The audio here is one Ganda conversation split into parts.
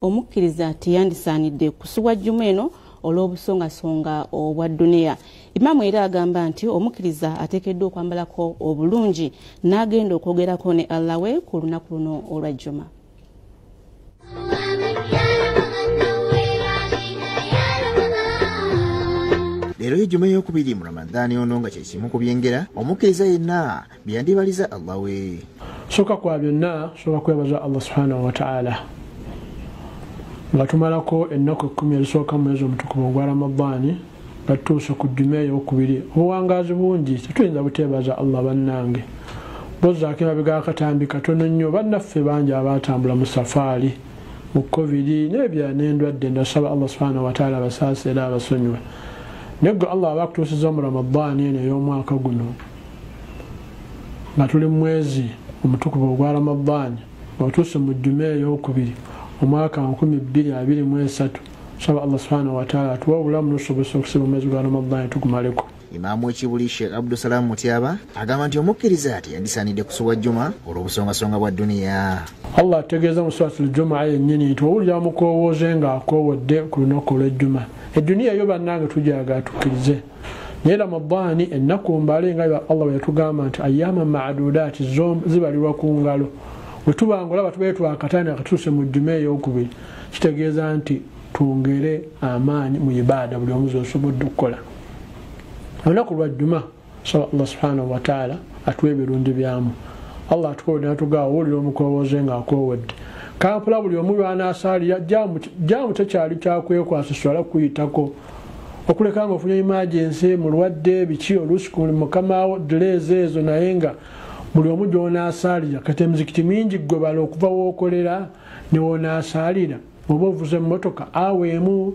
Omukkiriza teyandisaanidde kusubwa jjuma eno olw'obusongasonga obwa dduniya. Imaamu era agamba nti omukkiriza ateekeddwa okwambalako obulungi n'agenda okwogerako ne Allah we ku lunaku luno olwa jjuma. Leero ejjuma ey'okubiri mu Ramadhaani ono nga kye kimu ku byengera omukkiriza yenna bye yandibaliza Allah we. Sooka kwa byonna, sooka kwebaza Allah subhanahu wa ta'ala nga tumalako ennaku 10 ezisooka mu mwezi omutukuvu ogwa Ramadhaani, nga tutuuse ku jjuma ey'okubiri. Obuwangaazi bungi, tetuyinza buteebaza Allah bannange. Bozzaako emabega akatambi katono nnyo, bannaffe bangi abaatambula mu safaari mu COVID n'ebirala n'endwadde. Ndasaba Allah subhanahu wa ta'ala abasaasire era abasonyiwe. Naye gwe Allah aba akutuusiza mu Ramadhaani eno ey'omwaka guno nga tuli mu mwezi omutukuvu ogwa Ramadhaani, ng'otuuse mu jjuma ey'okubiri omwaka 2023, saba Allah subhanahu wa ta'ala atuwe obulamu n'okusobozesa okusiba omwezi gwa Ramadhaani tugumaleko. Imaamu w'Ekibuli Sheikh Abdusalaam Mutyaba agamba nti omukkiriza teyandisaanidde kusubwa jjuma olw'obusongasonga bwa dduniya. Allah ategeeza mu Suratul Jumaa yennyini nti owulira mukoowooze ng'akoowodde ku lunaku olw'ejjuma. Edduniya yo bannange tujagala tukkirize, naye Ramadhaani ennaku mbale nga Allah bwe yatugamba nti ayyaama ma'dudaati, zibalirwa ku ngalo. Bwe tuba ng'olaba tubeere twakatandika katuuse mu jjuma ey'okubiri, kitegeeza nti twongere amaanyi mu ibaada buli omu z'osobodde okukola. Olunaku lwa jjuma saba Allah subhanahu wa ta'ala atuwe ebirungi byamu. Allah atukoowodde n'atugamba owulira omukoowooze ng'akoowodde. Kampala buli omu lw'anaasaalira jaamu tekyali kyakwekwasa swala kuyitako okuleka ng'ofunye emergency mulwadde biki oluusi ku mukamaawo delays ezo, naye nga buli omu gy'onaasaalira. Kati emizikiti mingi gwe bala okuva w'okolera ne w'onaasaalira, oba ovuze emmotoka awa emu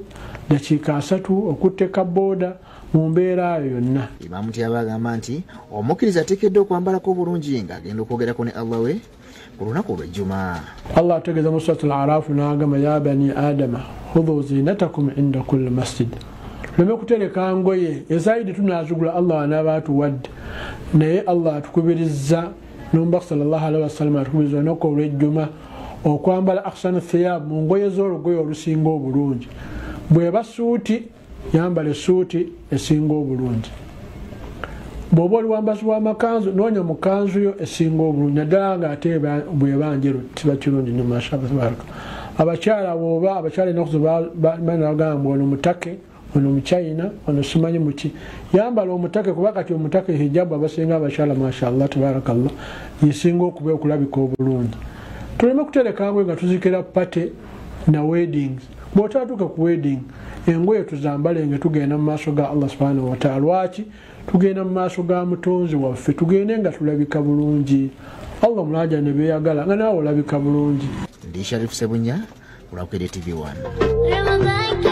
dakiika 3 okutteka booda mu mbeera eyo yonna. Imaamu Mutyaba agamba nti omukkiriza ateekeddwa okwambalako obulungi ng'agenda okwogerako ne Allah we ku lunaku olw'ejjuma. Allah ategeeza mu Suratul Araf n'agamba ya bani Adama khudhu zinatakum inda kulli masjid. Tuleme kutereka ngoye ezaidi tunaazigula Allah anaaba atuwadde, naye Allah atukubiriza n'omubaka sallallahu alaihi wasallam atukubiriza olunaku olw'ejjuma okwambala ahsanu thiyab, mu ngoye z'olugoye olusinga obulungi. Bw'eba suuti, yambala essuuti esinga obulungi. Bw'oba oli wambazi w'amakanzu, noonya mu kanzu yo esinga obulungi, naddala ng'ate bw'eba njeru kiba kirungi nnyo. Mashallah tabaraka. Abakyala bw'oba abakyala ennaku zino bagamba ono mutake, ono muchina, ono simanyi muki, yambala omutake, kuba kati omutake hijabu abasinga abakyala mashallah tabarakallah yesinga okuba okulabika obulungi. Tuleme kutereka ngoye nga tuzikira party na weddings. Bw'otatuuka ku wedding, engoye tuzambale nga tugenda mu maaso ga Allah subhanahu wa ta'ala. Lwaki tugenda mu maaso ga mutonzi waffe? Tugende nga tulabika bulungi. Allah mulaja ne beeyagala nga naawe olabika bulungi. Ndi Sharif Sebunya, Kulwakwede TV 1.